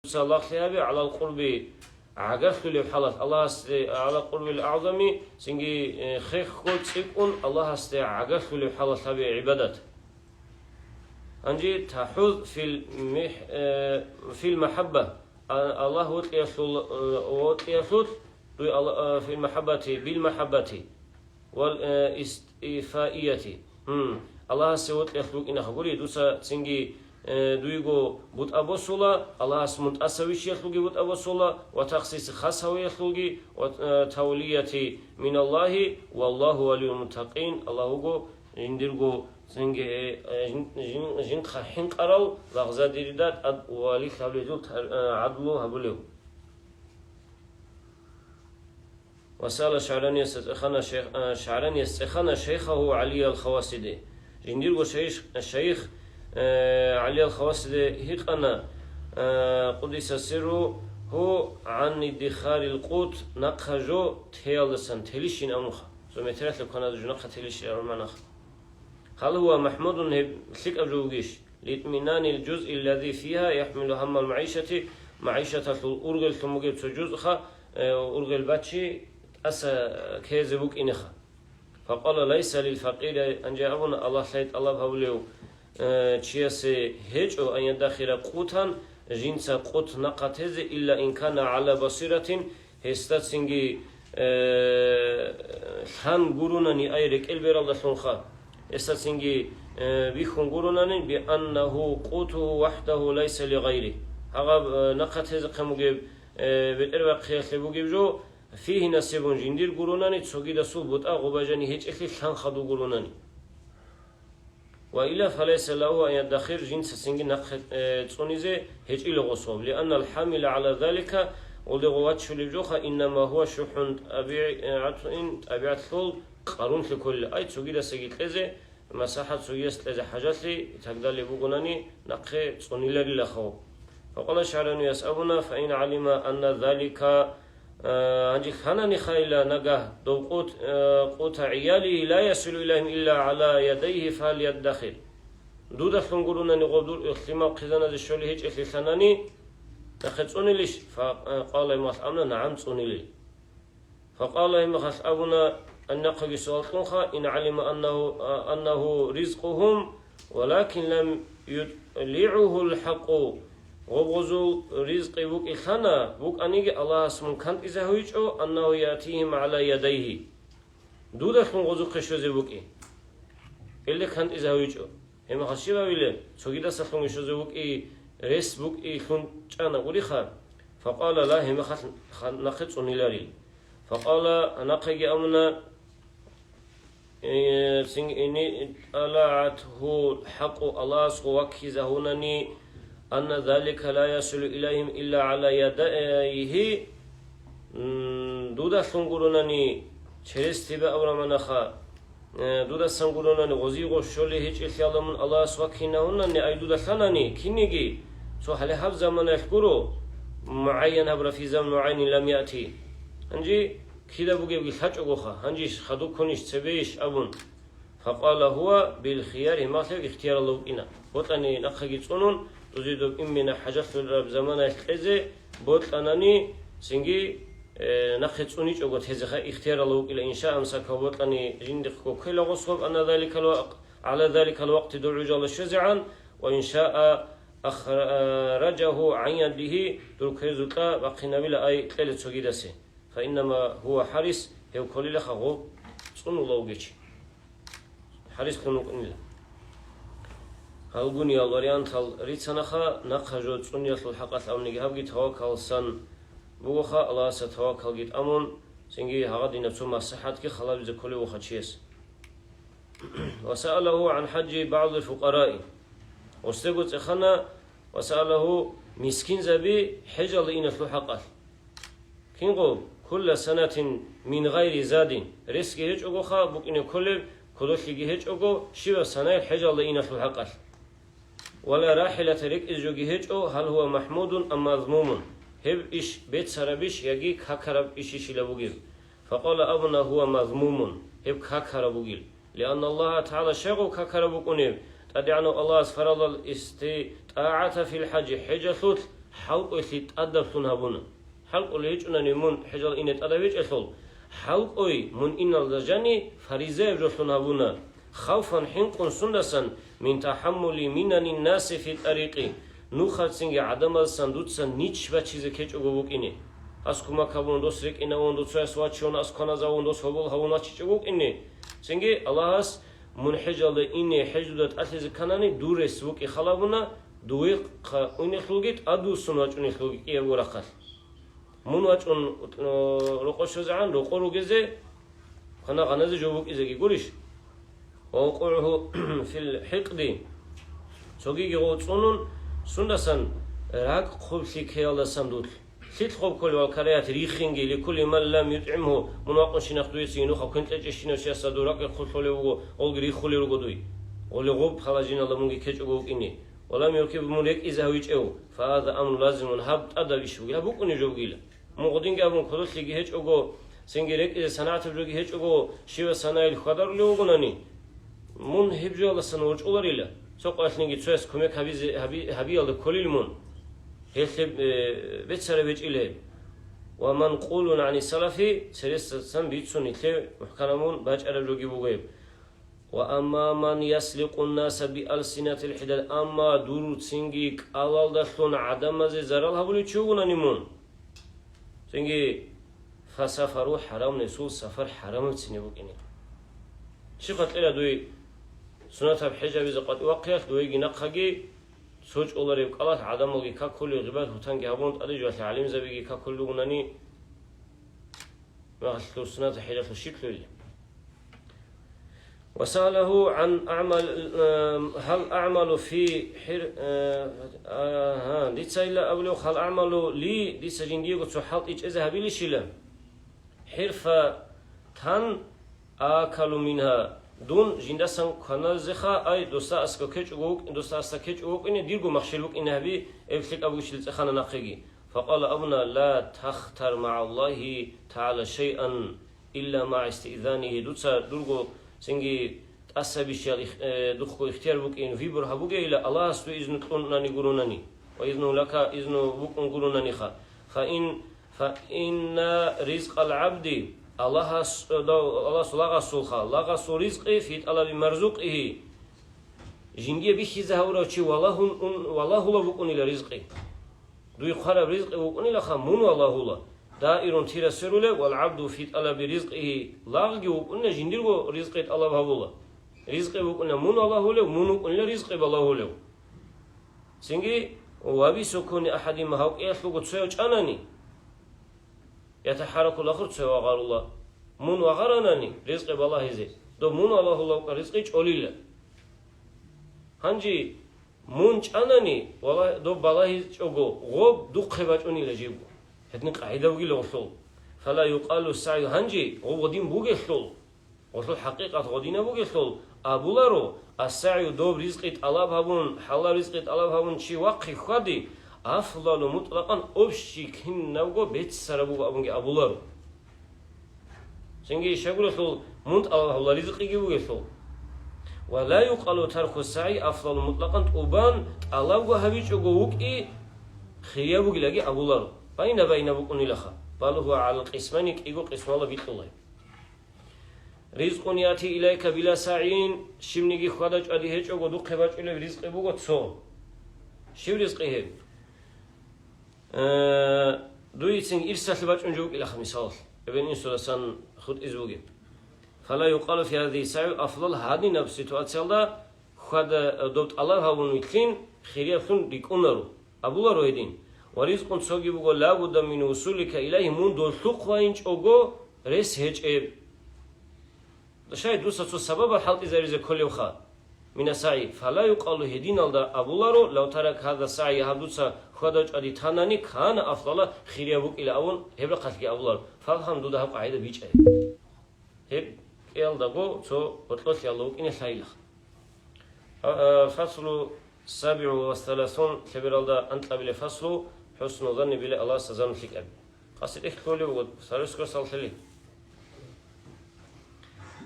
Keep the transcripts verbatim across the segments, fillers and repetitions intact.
дуца лагълъи гьабе, гӀалал къурби гӀагарлъулеб хӀалалъ Аллагьасде, гӀала къурбил агӀзами, цинги, э, хехго цӀикӀкӀун Аллагьасде гӀагарлъулеб хӀалалъ гьабе гӀибадат. Гьанже тахӀуз фил михӀ-, э, фил махӀабба, а-, Аллагь вокьиялъул, э, вокьиялъулъ дуй Алла-, э, фил махӀаббати, бил махӀаббати. Вал, э, истифаияти. Гьм, Аллагьасе вокьиялъ букӀинаха гури, дуца цинги, э, дуйго бутӀа босула, Аллагьас мун тӀаса вичиялъулги бутӀа босула, ва тахсиси хас гьавиялъулги, ва, э, тавлияти миналлагьи, валлагьу валиюл муттакъин, Аллагь вуго жиндирго цинги, э, э, жин-, жин-, жинхъа хӀинкъарал лагъзадерида тӀад валилъ гьавлезул тар-, э, гӀадлу гьабулев. Васала шагӀранияс цӀехана шейх-, а, шагӀранияс цӀехана шейхагьу ГӀалиял Хавасиде. Жиндирго шайх, шайх, э, ГӀалиял Хавасиде гьикъана, э, къудиса сирру, гьу гӀан иддихарил къут, нахъа жо теялдасан телищин абунха. Цо метералъе кваназа жо нахъа телищин абун манаха. Гьал гьува махӀмудун, гьеб лъикӀаб жо бугищ? Литминанил жузъи лази фиха яхӀмилу гьаммал магӀишати, магӀишаталъул ургъеллъун бугеб цо жузъха, э, ургъел бачи тӀаса ккезе букӀинеха. Факъала лайса лил факъири, гьанже абуна, Аллагьлъай тӀалаб гьабулев, э, чиясе гьечӀо, ан яддахира къутан, жинца къут нахъа тезе, илла ин кана гӀала басиратин, гьесда цинги, э, лъан гурунани, ай рекӀел бералдалъунха, гьесда цинги, э, бихьун гурунани, бианнагьу къутугьу вахӀдагьу лайса ли гъайри. Гьагъаб, э, нахъа тезехъин бугеб, э, бетӀербахъиялъе бугеб жо, фигьи насибун, жиндир гурунани, цогидасул бутӀа гъубажани гьечӀелъи лъан хадув гурунани. Ва илла фалайса лагьу ан яддахир, жинца цинги нахъе, э, цӀунизе гьечӀила гъосул. Лианнал хӀамила гӀала залика, гъулде гъов вачулеб жоха, иннама гьува шухӀун тӀабигӀатун, тӀабигӀатлъул къарунлъи кколел. Ай, цогидасаги кьезе, масахӀат цогияс кьезе хӀажалъи, и так далее бугунани, нахъе цӀуниларила хав. Факъала шагӀранияс абуна, фаин гӀалима анна залика Э, гьанже лъанани хайила нагагь дов къут, э, къута гӀиялигьи ла ясилу илайгьим илла гӀала ядайгьи фаляддахир. Дудалъун гурунани гъоб дур лъимал хъизаназе щолей гьечӀелъи лъанани, нахъе цӀунилищ? Фа-, э, къала гьимахъ абуна, нагӀам, цӀунилел. Факъала гьимахъалъ абуна, аннахъаги суал кьунха, ин гӀалима аннагьу, а, аннагьу ризкъугьум, Валакин лам ютлигӀугьул хӀакъу, гъобгъузул ризкъи букӀилъана, букӀаниги Аллагьас мун кантӀизагьуйчӀо, аннагьу ятигьим гӀала ядайгьи. Дудалъун гъозухъе щозе букӀи. Гьелде кантӀизагьуйчӀо. Гьебмехалъ щиб гьавилеб? Цогидасалъунги щозе букӀи, рес букӀи лъун чӀана гуриха. Факъала ла, гьебмехалъ ха-, нахъе цӀуниларил. Факъала, нахъеги амуна, Э, цин-, ини тӀалагӀатгьу хӀакъу, Аллагьасго ваккизагьунани, анна залика ла ясулу илайгьим илла гӀала ядайгьи, м, дудалъун гурунани, через тебя абраманаха, э, дудасан гурунани, гъозиего щолей гьечӀелъиялда мун Аллагьас ваккинагьунани, ай дуда лъанани, кинниги, цо гьале гьаб заманаялъ гуро, мугӀайян гьабура фи заман мугӀайянин лам яти. Гьанже, Кида бугебги лъачӀогоха, гьанжищ, хадуб ккунищ, цебейищ абун. Факъала гьува билхияр, гьимахъев ихтияралда вукӀина. Бокьани нахъеги цӀунун, дузидуб иммина хӀажалъулараб заманаялъ кьезе бокьанани, цинги, э, нахъе цӀуничӀого тезеха ихтияралда вукӀила, иншаа амсакав бокьани жиндихъго ккела гъосгъоб, ана заликал вакъ-, гӀала заликал вакъти дов гӀужалда щвезегӀан, ва иншаа ахра-, ражагьу гӀан ядигьи, дур кверзукьа бахъинабила ай кьела цогидасе. Фаиннама гьува хӀарис, гьев кколилаха гъоб цӀунула вугев чи. ХӀарис лъун вукӀунила. Гьалгуниял вариантал рицанаха, нахъа жо цӀуниялъул хӀакъалъ абуниги гьабги тавакалсан бугоха, Аллагьасда тавакалги тӀамун, цинги гьагъадина цо маслахӀатги халабизе кколев вуха чияс. Ва саалагьу гӀан хӀажжи багӀзул фукъараи. Гъосдего цӀехана, ва саалагьу мискинзаби хӀежалда иналъул хӀакъалъ. Кинго, кулла санатин мин гъайри задин, ресги гьечӀогоха, букӀине кколеб, кодолъиги гьечӀого, щибаб санаялъ хӀежалда иналъул хӀакъалъ. Ва ла рахӀилата, рекӀизе жоги гьечӀо, гьал гьува махӀмудун ам мазмумун, гьеб иш бецарабищ яги какараб ишищила бугеб. Факъала абуна гьува мазмумун, гьеб какараб бугил. Лианна Аллагьа ТагӀала щайгъу какараб букӀунеб, ТӀадегӀанав Аллагьас фаралал иститӀагӀата фил хӀажи, хӀежалъулъ хӀалкӀойлъи тӀадаблъун гьабуна. ХӀалкӀолей гьечӀунани мун хӀежал ине тӀадаб гьечӀелъул, хӀалкӀой мун иналда жани фаризаяб жолъун гьабуна, хавфан, хӀинкъун, сундасан, мин тахӀаммули минанин наси фи тӀарикъи, нухарцинги гӀадамаздасан дуца нич бачизе ккечӀого букӀине. Ас кумак гьабун, дос рекӀинавун, дуцаяс вачун, ас кваназавун, дос гьобол гьавун вачичӀого вукӀине. Цинги Аллагьас мун хӀежалда ине, хӀежуда тӀалъизе кканани, дур рес вукӀи халабуна, дуе хъа-, уйнелъулги тӀадвуссун вачӀунелъулги кӀиябго рахъалъ. Мун вачӀун, э, рокъо щвезегӀан, рокъо ругезе, квана-гъаназе жо букӀизеги гурищ? Ва вукъугӀу фил хӀикъди, цогиги гъов цӀунун, сундасан ракӀ хъублъи ккеялдасан дулъ. Лъикъ хъуб кколев вал караят рихинги, ликулли ман лам ютгӀимгьу, мун вакъунщинахъ дуеца гьинухъа квен кьечӀищинав чиясда дур ракӀ хъублъулев вуго, гъолги риххулел руго дуй. Гъоле гъуб хала жинала мунги кечӀого вукӀине. Ва лам юркиб, мун рекӀизе гьавичӀев, фагьаза амру лазимун, гьаб тӀадаб иш бугила, гьаб букӀунеб жо бугила. Мун гъодинги абун, кодолъиги гьечӀого, цинги рекӀизе санагӀатаб жоги гьечӀого, щивас санайил хьвадарулев вугонани, мун гьеб жоялдасан ворчӀуларила. Цо къоялънги цояс кумек гьабизе, гьаби-, гьабиялда кколил мун. Гьелъе, э, беццараб гьечӀила гьеб. Ва манкъулун гӀани салафи, цересдасан бицун нилъее мухӀканаб мун бачӀараб жоги буго гьеб. Ва амма ман ясликъун наса биалсинатил хӀидад, амма дур цинги кӀалалдалъун гӀадамазе зарал гьабулев чи вугонани мун, цинги фасафару хӀарам, несул сафар хӀарамаб цине букӀине. Щибха кьела дуе сунатаб хӀеж гьабизе къватӀивахъиялъ, дуеги нахъаги цо чӀолареб кӀалалъ гӀадамалги какулев, гъибат-бутанги гьабун, тӀаде жоялъе гӀалимзабиги какулев вугонани, Магьлу сунат хӀежалъул щиплъули. Ва саалаху гӀан аъмал, э, гьал аъмалу фи хӀир-, э, агьа, дица ила абулев, гьал аъмалу ли, дица жиндиего цо хӀалтӀи чӀезе гьабилищила? ХӀирфатан акалу мингьа, дун жиндасан кваназеха, ай, досда аскӀов ккечӀого вукӀ-, досда аскӀов ккечӀого вукӀине, дирго махщел букӀине гьаби, эб лъикӀаб гущел цӀехана нахъеги. Факъала абуна, ла тахтар магӀаллагьи тагӀала шайъан илла магӀа истиъзанигьи, дуца дурго цинги тӀасабищал их-, э, духъго ихтияр букӀин, вибор гьабугейила Аллагьасда изну кьунани гурунани, ва изну лака, изну букӀун гурунаниха. Фа ин, фа инна ризкъал гӀабди, Аллагьас-, Аллагьас лагъасулха, лагъасул ризкъи фи тӀалаби марзукъигьи, жиндие бихьизе гьавурав чи валагьун-, ун-, валагьула букӀунила ризкъи. Дуй хъвараб ризкъи вукӀунилаха, мун валагьула. Даирун тира сверулев, вал гӀабду фи тӀалаби ризкъигьи, лагъги вукӀунила жиндирго ризкъи тӀалаб гьабула. Ризкъи вукӀунила мун валагьулев, мун вукӀунила ризкъи балагьулев. Цинги, ва би сукуни ахӀадима, гьав кӀиялъулго цояв чӀанани, ятахӀаракул ахар, цояв вагъарула. Мун вагъаранани ризкъи балагьизе, доб мун валагьулев вукӀа ризкъи чӀолила. Гьанже Мун чӀанани, вала-, доб балагьичӀого, гъоб духъе бачӀунила жибго. Гьедин къагӀида бугила гъолъул. Фала юкъалу сагӀю, гьанже гъоб гъодин бугелъул, гъолъул хӀакъикъат гъодинаб бугелъул, абуларо, ас-сагӀю, доб ризкъи тӀалаб гьабун, хӀалал ризкъи тӀалаб гьабун чи вахъи хьвади, афдалу мутӀлакъан, общий кинабго беццараб буго абунги абуларо. Цинги ишагурелъул мун тӀалаб гьабула ризкъиги бугелъул. Ва ла юкъалу тарку сагӀи афдалу мутӀлакъан, тӀубан тӀалабго гьабичӀого вукӀи хирияб бугилаги абуларо. Байна-байна букӀунилаха. Бал гьуа гӀалал къисмайни, кӀиго къисмала бикьула. Ризкъун яти илайка била сагӀин, щибниги хьвада-чӀвади гьечӀого духъе бачӀунеб ризкъи буго цо. Щиб ризкъи гьеб? Э, дуецин ирсалъе бачӀун жо букӀилаха, мисалалъ, эбел-инсудасан хутӀизе бугеб. Фала юкъалу фи гьазигьи сагӀи афдал, гьадинаб ситуациялда хьвада-, доб тӀалаб гьабун вилълъин хириялъун рикӀкӀунаро, абуларо гьедин. Ва ризкъун цоги буго, ла будда мин вусулика илайгьи, мун долъухъ вайинчӀого рес гьечӀеб. Шай дуца цо сабабал хӀалтӀизаризе кколевха, мина сагӀи, фала юкъалу, гьединалда абуларо, лав тарак гьаза сагӀи, гьаб дуца хьвада-чӀвади танани, кана афдала, хирияб букӀила абун, гьеб рахъалъги абуларо. Фагьам, дуда гьаб къагӀида бичӀчӀай. Гьеб кӀиялдаго цо гьоркьолъиялда вукӀине лъайилаха. А, а, фаслу сабигӀу ва саласун, лъебералда анкьабилеб фаслу, хӀусну занни билла Аллагьасда зану лъикӀаб. Къаси тӀехь кколев вуго, сарвискор саллъили.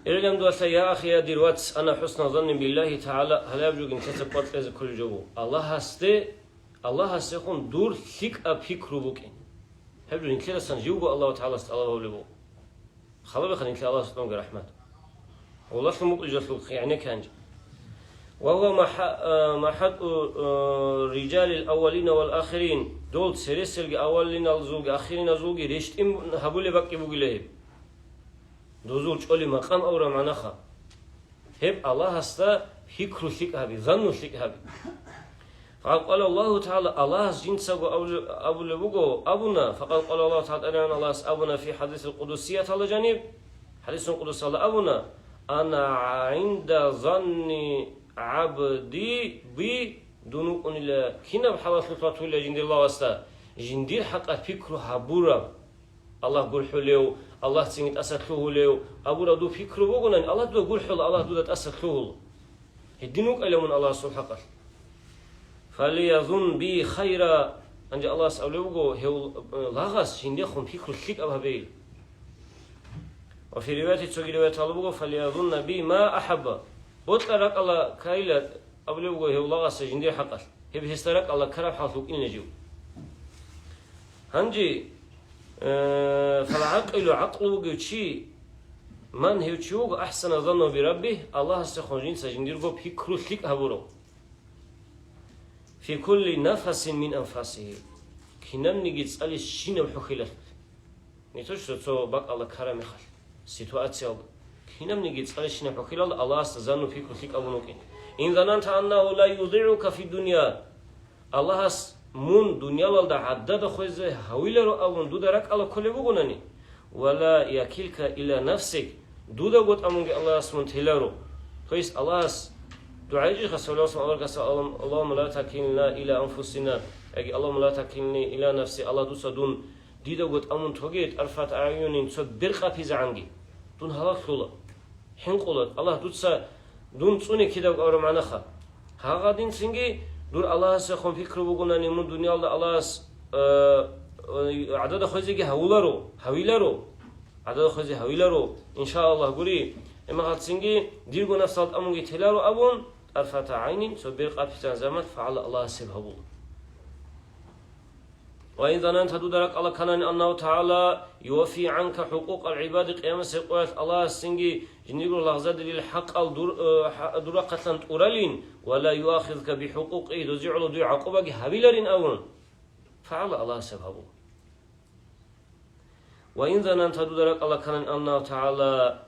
Илгьам дугьалъа, я ахи, я дир вац, ана хӀусна занни биллагьи тагӀала, гьалаб жугин цецаб къватӀлъезе кколеб жо буго. Аллагьасде Аллагьасехун дур лъикӀаб пикру букӀин. Гьеб жо нилъерасан живго Аллагьу ТагӀалас тӀалаб гьабулеб буго. Халабиха нилъе Аллагьас тӀонги рахӀмат. Гъолалъун букӀинчӀолъул гӀенекке гьанже. Ва гьува маха-, а, махӀатӀу, а, рижалил аввалина вал ахирин. Дол цереселги аввалиналзулги ахириналзулги рещтӀин гьабулеб бакӀги бугила гьеб. Дозул чӀолеб макъам авураб магӀнаха. Гьеб Аллагьасда пикру лъикӀ гьаби, занну лъикӀ гьаби. Факъала Аллагьу ТагӀала, Аллагьас жинцаго абулеб, абулеб буго, абуна, факъала Аллагьу ТагӀала, тӀадегӀан Аллагьас абуна фи хӀадисил къудусияталда жаниб, хӀадисул къудусалда абуна: «Ана гӀинда занни гӀабди би», дун вукӀунила кинаб хӀалалъулъ ватулила жиндир лагъасда, жиндир хӀакъалъ пикру гьабураб. Аллагь гурхӀулев, Аллагь цинги тӀаса лъугьулев, абураб дур пикру бугонани, Аллагь дуда гурхӀула, Аллагь дуда тӀаса лъугьула. Гьедин вукӀайилан мун Аллагьасул хӀакъалъ. «Фалиязун би хайра», гьанже Аллагьас абулеб буго, гьев, э, лагъас жиндехун пикру лъикӀаб гьабейил. Ва фи риваяти, цоги риваяталда буго, «Фалиязунна би ма ахӀабба». Бокьа ракӀалда ккайила, абулеб буго гьев лагъасда жиндир хӀакъалъ, гьеб гьесда ракӀалда ккараб хӀалалъ вукӀинила жив. Гьанже, э, фалгӀакъилу, гӀакълу бугев чи, ман, гьев чи вуго, ахӀсана занна би раббигь, Аллагьасехун жинца жиндирго пикру лъикӀ гьабурав. Фи кулли нафасин мин анфасигьи, кинабниги цӀалищинаб хӀухьилалъулъ. Не то что цо бакӀалда ккараб мехалъ, ситуациялда. Кинабниги цӀалищинаб хӀухьилалда Аллагьасда занну пикру лъикӀ абун вукӀин. Ин зананта аннагьу ла юдигӀука фи дунья. Аллагьас мун дуниялалда гӀадада хвезе гьавиларо абун дуда ракӀалда кколеб бугонани, ва ла якилка иля нафсик, дуда гутӀа мунги Аллагьас мун теларо. То есть Аллагьас дугӀа гьабичӀха, саллаллагьу гӀалайгьи ва саллам, Аллагьумма ла такилна иля анфусина, яги Аллагьумма ла такилни иля нафси, Аллагь, дуца дун дидаго тӀамун тоге, тӀарфат агӀюнин, цо бер къапизегӀанги. Дун гьалаклъула. ХӀинкъула, Аллагь, дуца дун цӀуне кидаго абураб магӀнаха. Гьагъадинцинги дур Аллагьасехун пикру бугонани, мун дуниялда Аллагьас, э, э, гӀадада хвезеги гьавуларо, гьавиларо. ГӀадада хвезе гьавиларо, иншааллагь, гури. Амма гьалцинги дирго нафсал тӀамунги теларо абун, тӀарфата гӀайнин, цо бер къапизан заман фагӀала Аллагьас гьеб гьабула. Ва ин зананта, дуда ракӀалда кканани, аннагьу тагӀала юваффи гӀанка хӀукъукъал гӀибади, къиямасеб къоялъ Аллагьас цинги жиндирго лагъзадерил хӀакъал дур-, э, хӀа-, дур рахъалъан тӀуралин, ва ла юахизка бихӀукъукъи, дозе гӀоло дуе гӀакъубаги гьабиларин абун, фагӀала Аллагьас гьеб гьабула. Ва ин зананта, дуда ракӀалда кканани, аннагьу тагӀала,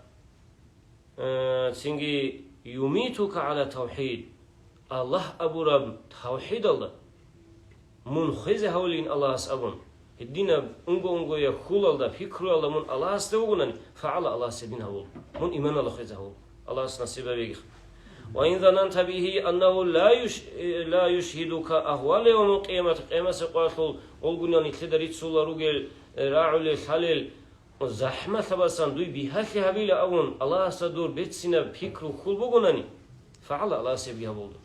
э, цинги юмитука гӀала тавхӀид, Аллагь абураб тавхӀидалда мун хвезе гьавулин Аллагьас абун, гьединаб унго-унгояб хьулалда, пикруялда мун Аллагьасда вугонани, фагӀала Аллагьас гьедин гьавула, мун иманалда хвезе гьавула. Аллагьас насиб гьабегиха. Ва ин зананта бигьи аннагьу ла юш-, ла юшгьидука агьвала явмил къиямат, къиямасеб къоялъул гъулгунал нилъеда риццула ругел, рагӀулел, лъалел, захӀмалъабасан дуй бигьалъи гьабила абун, Аллагьасда дур берцинаб пикру хьул бугонани, фагӀала Аллагьас гьебги гьабулда.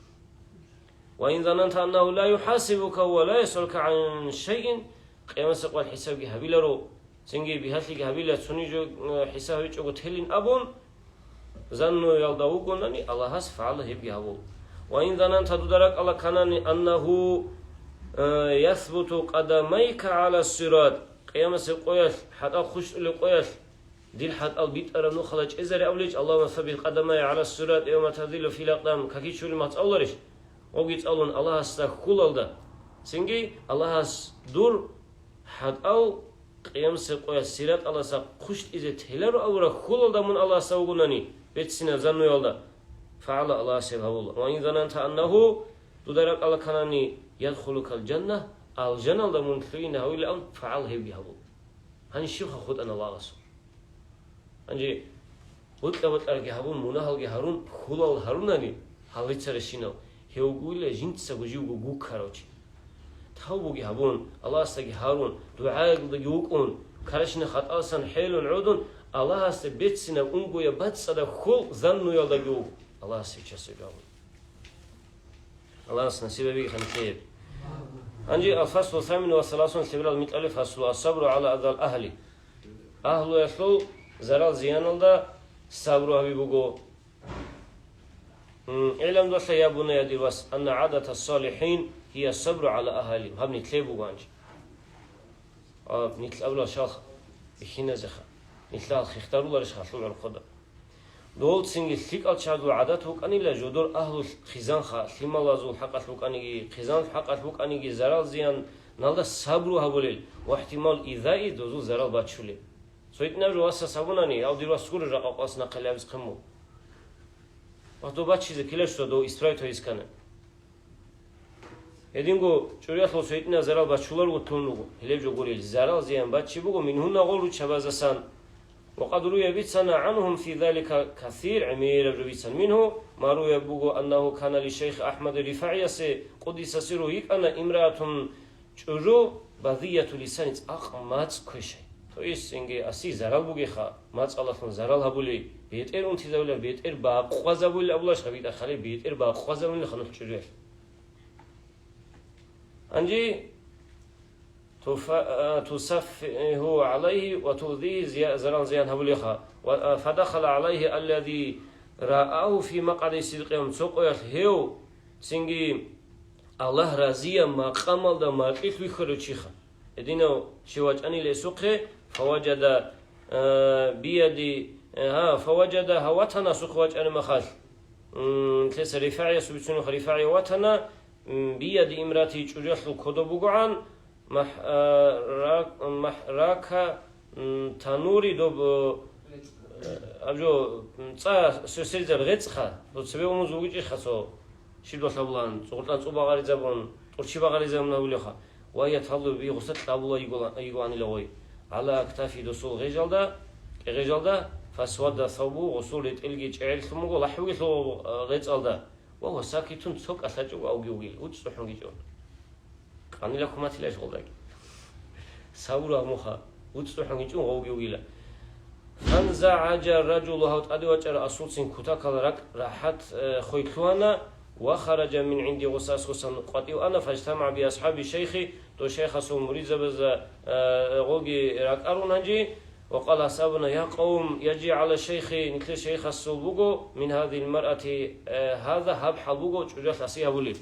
Ва ин зананта аннагьу ла юхӀасибука ва ла ясъалука гӀан шайин, къиямасеб къоялъ хӀисабги гьабиларо, цинги бигьалъиги гьабила, цониги жо, э, хӀисаб гьабичӀого телин абун, заннуялда вугонани, Аллагьас фагӀала гьебги гьабул. Ва ин зананта, дуда ракӀалда кканани, аннагьу, э, ясбуту къадамайка гӀала сират, къиямасеб къоялъ хӀатӀал хъущтӀулеб къоялъ, дир хӀатӀал битӀараб нухалда чӀезари абулищ, Аллагьумма саббит къадамайя гӀала сират явма тазиллу фил акъдам, какичули мацӀаларищ? Гъоги цӀалун Аллагьасда хьулалда, цинги Аллагьас дур хӀатӀал къиямасеб къоялъ сираталдаса хъущтӀизе теларо абураб хьулалда мун Аллагьасда вугонани, берцинаб заннуялда, фагӀала Аллагьас гьеб гьабула. Ва ин зананта аннагьу, дуда ракӀалда кканани, ядхулукал жанна, алжаналда мун лъугьине гьавилаан, фагӀала гьебги гьабул. Гьаниб щибха хутӀана лагъасул? Гьанже бокьа-бокьарги гьабун, мунагьалги гьарун, хьулал гьарунани, гьалбицаращинав, гьев вугила жинцаго живго гуккарав чи. Тавбуги гьабун, Аллагьасдаги гьарун, дугӀаялдаги вукӀун, ккаращина хатӀалсан хӀелун гӀодун, Аллагьасда берцинаб унгояб бацӀцӀадаб хьул заннуялдаги вуго. Аллагьас гьечасеб гьабун. Аллагьас насиб гьабеги ханлъияб. Гьанже алфаслу самин ва саласун, лъеберал микьалев фаслу, ассабру гӀала азал агьли. Агьлуялъул зарал-зияналда сабру гьаби буго. М, гӀелам дугьалъа, я бунайя, дир вас, анна гӀадата салихӀин, гьия сабру гӀала агьлихим, гьаб нилъее буго анчи. А, нилъ абула шалха, бихьиназеха, нилъ хехтаруларищха гьалъул гӀорхъода. Долцинги лъикӀал чагӀазул гӀадат букӀанила жодор агьлулъ хъизанха, лъималазул хӀакъалъ букӀаниги, хъизанлъ хӀакъалъ букӀаниги зарал-зияналда сабру гьабулел ва ихтимал изаи дозул зарал бачулел. Цо гьитӀинаб жо васас абунани, гьав дир вас гуро жакъа къвас нахъе лъабиз хъиму. Ва дов бачизе килаштӀо дов исправить гьайискана. Гьединго чӀуриялъул цо гьитӀинаб зарал бачуларго тун руго, гьелеб жо гурел, зарал-зиян бачи буго мингьуна гъол руччабазасан. Ва къад руя бицана гӀанхум фи залика касир, гӀемераб жо бицан. Мингьу ма руя буго аннагьу кана ли шайх АхӀмад РифагӀиясе, къуддиса сирругьу, йикӀана имраатун, чӀужу, базияту лисани, цӀакъ мацӀ квешай. То есть, инги аси зарал бугеха, мацӀалалъун зарал гьабули, бетӀер унтизабулеб, бетӀер бакъвазабулел абулаш гьабитӀа хали, бетӀер бакъвазабулел ханухъ чӀужуялъ. Гьанже туфа-, а, тусаффигьу гӀалайгьи ва туъзигьи зия-, заран-зиян гьабулеха. Ва, а, фадахала гӀалайгьи аллази раагьу фи макъгӀади сидкъин, цо къоялъ гьев цинги Аллагь разияб макъамалда макьилъ вихьулев чиха. Гьединав чи вачӀанила гьесухъе, фаважада, а, бияди, а, гьа, фаважада гьав ватана гьесухъ вачӀани махалъ. М, лъеса РифагӀиясул бицунеха, РифагӀия ватана, м, бияди имрати чӀужалъул кодоб бугогӀан, мах-, а, ра-, мах-, рака, м, танури доб, э, абжо, м, цӀа сосерзар гъецӀха, доб цебе умуз вугичӀеха цо, щиб долъабулан, цӀугъуртӀан цӀу багъаризабун, тӀурчи багъаризабун гьавулеха, ва я талу би гъуса кьабула йигула-, йигуанила гъой. ГӀала актафи досул гъежалда, кӀегъежалда, фасвада савбу, гъусул ретӀелги чӀегӀерлъун буго, лахӀуги лъугьа, э, гъецӀалда. Ва гьасакитун цо кӀалъачӀого авги вугил, уцӀцӀухӀун гичӀун. Къанила хъуматила иш гъолдаги. Савура муха, уцӀцӀухӀун гичӀун гъовги вугила. ФанзагӀажа ражулу, гьав тӀаде вачӀара асулцин кутакал ракӀ рахӀат, э, хвей лъугьана, ва хараджа мин гӀинди гъусас гъусан къватӀив ана, фажтамагӀа би асхӀаби шайхи, дов шайхасул муридзабазда, э, гъоги ракӀарун гьанжи, ва къала асхӀабуна, я къавм, яжи гӀала шайхи, нилъер шайхасул буго, мин гьадил маръати, э, гьаза, гьаб хӀал буго, чӀужалъ аси гьабулеб.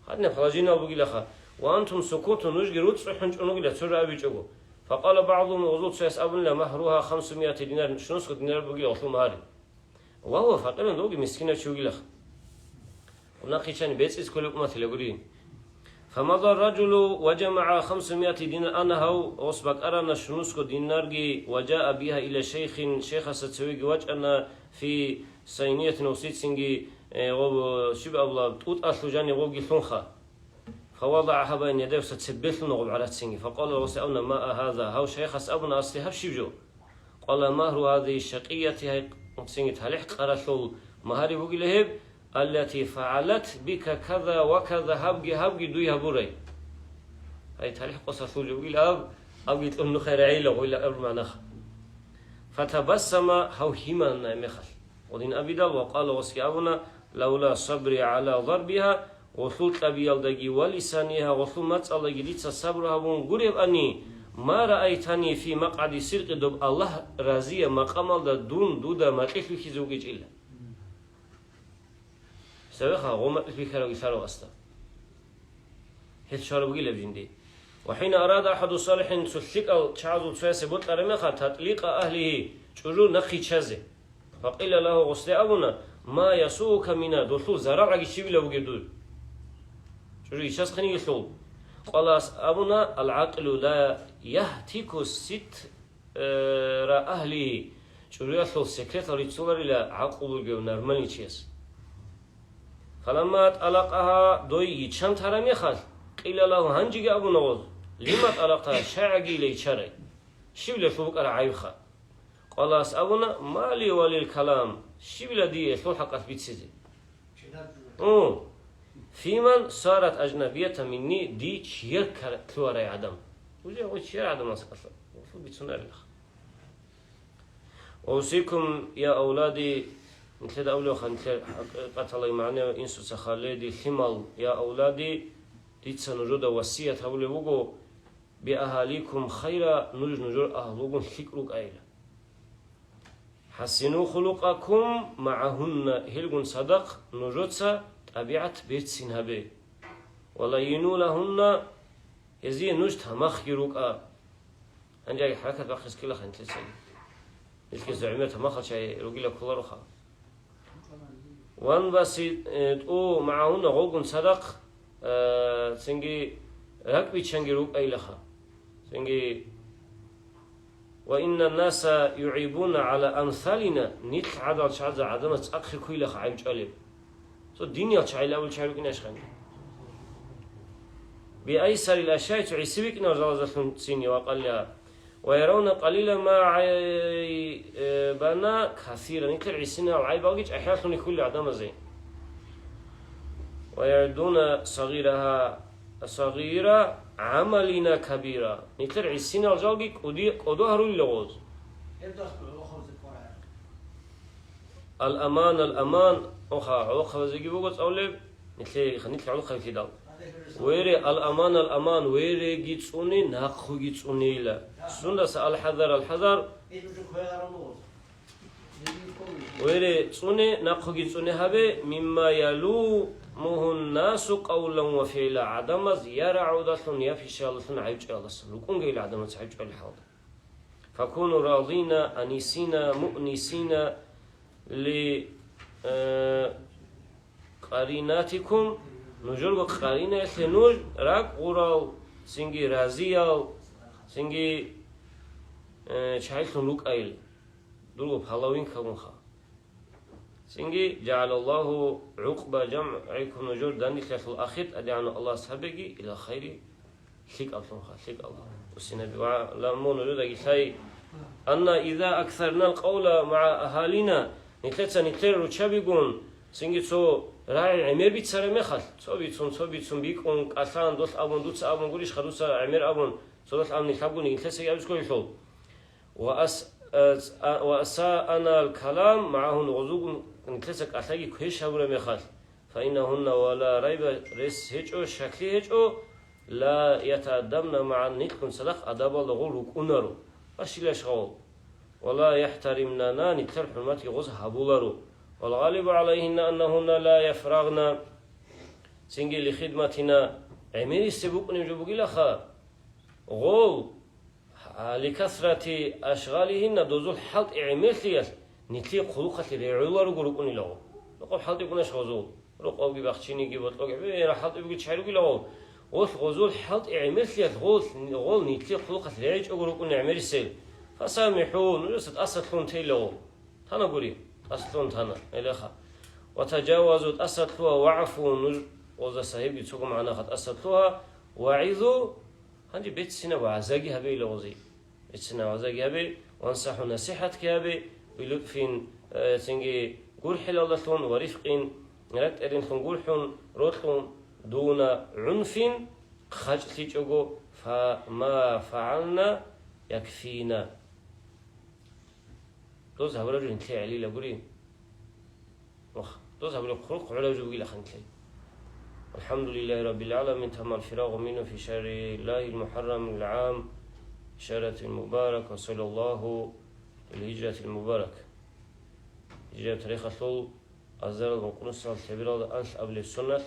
Гьадинаб положениел бугилаха. Ва антум сукутун, нужги руцӀцӀухӀун чӀун вугила, цо рагӀи бичӀого. Факъала багӀдугьум, гъузул цояс абунила, магьругьа хамсумияти динар, шунусго динар бугила гъулъул магьари. Ва гьува факъирун, довги мискинав чи вугилаха. Гьунахъичани бецӀиз кколеб умматила гури. Фамада ражулу ва жамагӀа хамсумияти динар, ана гьав гъос бакӀарана шунусго динарги, ва жаа биха ила шейхин, шейхасда цевеги вачӀана, фи сайниятин, гъосицинги, э, гъов, щиб абула, тӀутӀалъу жани гъовги лъунха. ФавадагӀаха байна ядайгьи, гъосда цебе лъуна гъоб гӀарацинги. Факъала, гъосе абуна, ма гьаза, гьав шайхас абуна, асли гьаб щиб жо? Къала, магьру гьазигьи шакъияти, гьай цинги талихӀ къаралъул магьари бугила гьеб, аллати фагӀалат бика каза ва каза, гьабги гьабги дуй гьабурай. Гьай талихӀ къосалъул жо бугила аб, абги кьун нухай рагӀила гъойила аб манаха. Фатабассама, гьав гьиманна мехалъ. Гъодин абидал ва къала, гъосги абуна, лавла сабри гӀала зарбиха, гъолъул кьабиялдаги ва лисаниха, гъолъул мацӀалдаги дица сабру гьабун гуребани, ма раайтани фи макъгӀади сиркъи, доб Аллагь разияб макъамалда дун дуда макьилъ вихьизе вугичӀила. Савеха гъо макьилъ вихьарав илъарав асда. Гьел щвараб бугилаб жинди. Ва хӀина арада ахӀаду салихӀин, цо лъикӀал чагӀазул цоясе бокьараб мехалъ, татликъа агьлигьи, чӀужу нахъе иччазе. Факъила лагьу, гъосде абуна, ма ясуука мина, долъул зарал гӀаги щибила бугеб дур? ЧӀужу иччаз хъинигелъул. Къала, ас абуна, алгӀакълу ла ягьтику сит-, э, ра агьлигьи, чӀужуялъул секретал риццуларила гӀакълу бугев нормальный чияс. Фаламма тӀалакъагьа, дой иччан тараб мехалъ, къила лагьу, гьанжеги абуна гъоз, лима тӀалакътагьа, щай гӀагийила иччарай? Щибила лъул букӀараб гӀайибха? Къала, ас абуна, ма ли ва лил калам, щибила дие лъул хӀакъалъ бицизе? О, фиман сарат ажнабията минни, дие чияр ккаралъуарай гӀадам. Уже гъой чияр гӀадамас ккалъа, лъул бицунарилаха. Усикум, я авлади, нилъеда абулевха, нилъер хӀакъикъаталай магӀнев инсуца халеди лъимал, я авлади, дица нужеда васият гьабулев вуго, би агьаликум хайра, нуж нужер агьлугун лъикӀ рукӀайила. ХӀассину хулукъакум магӀагьунна, гьелгун цадахъ нужеца тӀабигӀат берцин гьабе. Ва лайину лагьунна, гьезие нуж тамахги рукӀа. Гьанже хӀаракат бахъизе ккелаха нилъецаги. Нилъги гӀемер тамахал чагӀи ругила кколароха. Ван баси, э, тӀу магӀагьунна гъолгун цадахъ, э, цинги ракӀбиччанги рукӀайилаха. Цинги, ва инна наса югӀибуна гӀала амсалина, нилъ гӀадал чагӀазда гӀадамаз цӀакъ хиркуйилаха гӀайбчӀвалеб. Цо диниял чагӀи абулел чагӀи рукӀинашха. Биайсарил ашяи, цо гӀиси бикӀинал жалазалъун цин ва къалла. Ва яравна къалила ма гӀайбана касира. Нилъер гӀисинал гӀайбалги чӀахӀиялъун рихьули гӀадамазе. Ва ягӀудуна сагъираха, сагъира гӀамалина кабира. Нилъер гӀисинал жалги кӀуди-, кӀодо гьарулила гъоз. Ал-аман, ал-аман, оха, гӀолохъабазеги буго цӀалулеб, нилъе-, нилъ гӀолохъабилъидал. Вере, ал-аман, ал-аман, вереги цӀуне, нахъуги цӀунейила. Сундаса ал-хӀазар, ал-хӀазар, вере цӀуне, нахъуги цӀуне гьабе, мимма ялумугьун насу къавлан ва фигӀла, гӀадамаз я рагӀудалъун, я пишаялдалъун гӀайбчӀвалдасан. РукӀунгейила гӀадамаз гӀайбчӀвали хӀалда. Факуну радина, анисина, муънисина ли, э, къаринатикум, нужерго къаринаялъе нуж ракӀ гъурал, цинги разиял, цинги, э, чагӀилъун рукӀайил, дурго половинкагунха. Цинги, жагӀалаллагьу гӀукъба жамгӀикум, нужер данделъиялъул ахир тӀадегӀанав Аллагьас гьабеги, ила хайри, лъикӀаблъунха, лъикӀалда. Усинаби ва ламун нужедаги лъай, анна иза аксарнал къавла магӀа агьалина, нилъеца нилъер руччабигун, цинги цо рагӀи гӀемер бицараб мехалъ, цо бицун, цо бицун бикӀун, кӀалъан, долъ абун, дуца абун, гурищха дуца гӀемер абун, цо долъ абун нилъ абуни, нилъецаги абичӀо гьелъул. Ва ас-, ас-, а-, ва асаъанал калам магӀагьун, гъозулгун нилъеца кӀалъаги квеш гьабураб мехалъ, фаиннагьунна ва ла райба, рес гьечӀо, щаклъи гьечӀо, ла ятаадабна магӀан, нилъгун цадахъ адабалда гъол рукӀунаро, ва щилаш гъол, ва ла яхӀтаримнана, нилъер хӀурматги гъоз гьабуларо, вал гъалибу гӀалайгьинна аннагьунна ла яфрагъна, цинги ли хидматина, гӀемерисеб букӀунеб жо бугилаха, гъол, А, ликасрати ашгъалигьинна, дозул хӀалтӀи гӀемерлъиялъ нилъее хъулухъалъе регӀула руго рукӀунилаго. Рокъоб хӀалтӀи букӀунаш гъозул? Рокъобги бахчиниги, бокьоги, бе-, хӀалтӀи бугел чагӀи ругилаго. Гъолъ гъозул хӀалтӀи гӀемерлъиялъ гъол, гъол нилъее хъулухъалъе регӀичӀого рукӀуна гӀемерисел. ФасамихӀу, нужеца тӀасалъун тейлаго. Тана гури, тӀасалъун тана, гьелеха. Ва тажавазу, тӀасалъугьа, вагӀфу, нуж гъозда сагьибги цого магӀнаха тӀасалъугьа, вагӀизу, Гьанже беццинаб вагӀзаги гьабейила гъози. Беццинаб вагӀзаги гьабе, вансахӀу, насихӀатги гьабе, билутфин, э, цинги гурхӀелалдалъун, ва рифкъин, ракӀ-тӀеринлъун гурхӀун, рокьун, дуна гӀунфин, хъачӀлъичӀого, фа ма фагӀална якфина. Доз гьабураб жо нилъее гӀелила гури. Вах, доз гьабураб хъулухъ гӀолеб жо бугила ханлъи. АлхӀамдулиллагьи раббил гӀаламин, таммал фирагъу мингьу фи шагьриллагьил мухӀаррамил гӀам, шагьратил мубарак, ва саллаллагьу лил гьижратил мубарак. Гьижрат тарихалъул азарал ункънусал лъебералда анлъ абулеб соналъ,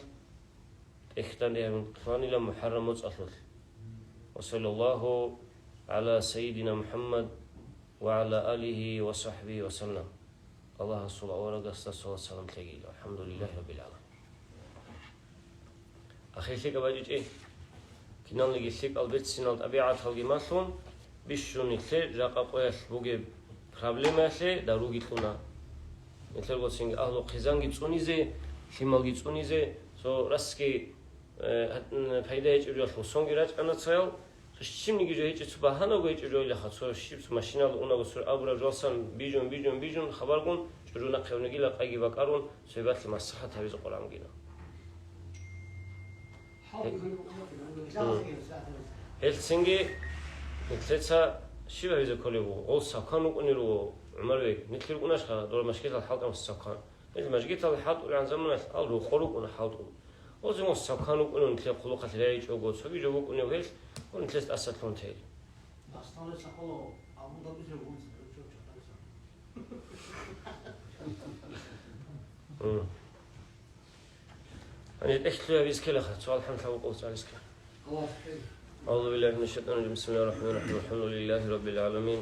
тӀехьдал гьеб хъванила мухӀаррам моцӀалъулъ. Ва саллаллагьу гӀала сайидина МухӀаммад ва гӀала алигьи ва сахӀбигьи ва саллам. Аллагьасул аварагасда салат-салам лъегийила. АлхӀамдулиллагьи раббил гӀаламин. Ахир лъикӀаб бачӀичӀи, киналниги лъикӀал беццинал тӀабигӀаталги малъун, бищун нилъер жакъа къоялъ бугеб проблемаялъе даруги кьуна. Нилъер гоцинги агьлу хъизанги цӀунизе, лъималги цӀунизе, цо расги, э, гьат-, н-, пайда гьечӀеб жоялъул сонги рачӀана цоял, цо щибниги жо гьечӀеб, цо багьанаго гьечӀеб жоялъха, цо щиб, цо машинал унаго цо абураб жоялсан бижун, бижун, бижун, хабаргун, чӀужу нахъе унегила къайги бакӀарун, цоябалъе маслахӀат гьабизе къваригӀунгина. Гьелцинги нилъеца щиб гьабизе кколеб буго? Гъол сакан рукӀунел руго, ГӀумарбек. Нилъ рукӀунашха дора машгидал хӀалтӀамас сакан. Нилъ машгидал хӀалтӀулгӀан заманалъ ал рокъо рукӀуна хӀалтӀул. Гъолцин гъол сакан рукӀунев нилъер хъулухъалъ регӀичӀого, цоги жо букӀунев гьелъ, гъол нилъеца тӀасалъун тейли. Мгм. Гьанже тӀехь лъугьа бискелаха, цо алхӀам лъабго къо цӀалискела. أعوذ بالله من الشيطان الرجيم. بسم الله الرحمن الرحيم. الحمد لله رب العالمين.